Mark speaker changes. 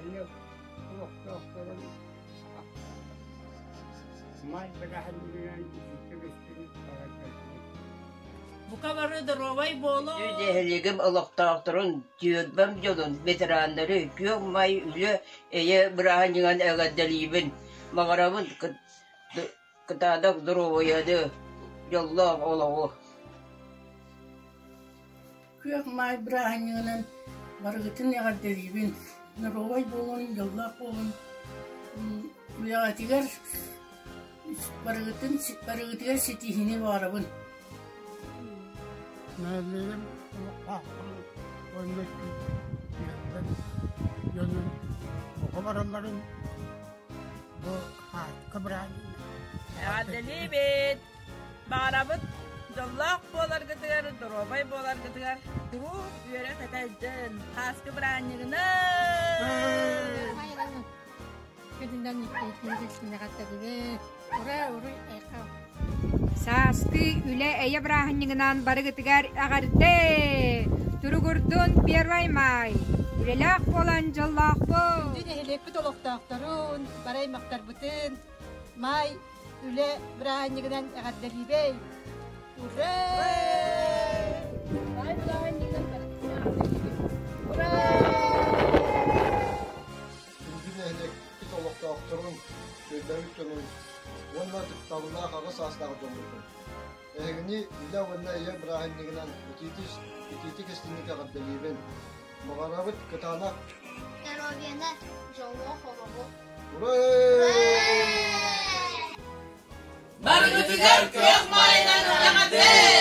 Speaker 1: Нэһилиэк олохтоохторун Маай бырааһынньыгынан итиитик-истиҥник эҕэрдэлиибит.
Speaker 2: Бука бары доруобай буолуҥ!
Speaker 3: Нэһилиэгим олохтоохторун, түөлбэм дьонун, ветераннары Күөх Маай үлэ эйэ бырааһынньыгынан эҕэрдэлиибин! Баҕарабын кытаанах доруобуйаны, дьоллоох олоҕу!
Speaker 4: Күөх Маай бырааһынньыгынан барыгытын эҕэрдэлиибин! Доруобай буолун, дьоллоох буолун! Үлэҕитигэр барыгытын барыгытыгар ситиһиини баҕарабын!
Speaker 1: Нэһилиэгим олохтоохторун уонна түөлбэм дьонун бука баралларын бу хаартыка бырааһынньыгынан
Speaker 2: Эҕэрдэлиибит! Баҕарабыт дьоллоох буоларгытыгар, доруобай буоларгытыгар куруук үөрэ-көтө илдьин! Хааскы бырааһынньыгынан!
Speaker 5: Сааскы үлэ эйэ бырааһынньыгынан барыгытыгар эҕэрдэ! Туругурдун Первай Май! Үлэлээх буолан дьоллоохпут!
Speaker 6: Күндү нэһилиэкпит олохтоохторун, бары аймахтарбытын Маай үлэ бырааһынньыгынан эҕэрдэлиибэй! Ура!
Speaker 2: Маай бырааһынньыгынан
Speaker 6: Ура!
Speaker 7: Күндү нэһилиэкпит олохтоохторун, түөлбэбит дьонун уонна ытыктабыллаах аҕа саастаах дьоммутун! Эһигини Үлэ уонна Ийэ бырааһынньыгынан итиитик истиҥник эҕэрдэлиибин! Баҕарабыт кытаанах
Speaker 8: Здоровьяны, дьоллоох олоҕу!
Speaker 7: Ура!
Speaker 2: Барыгытыгар күөх маайынан эҕэрдэ!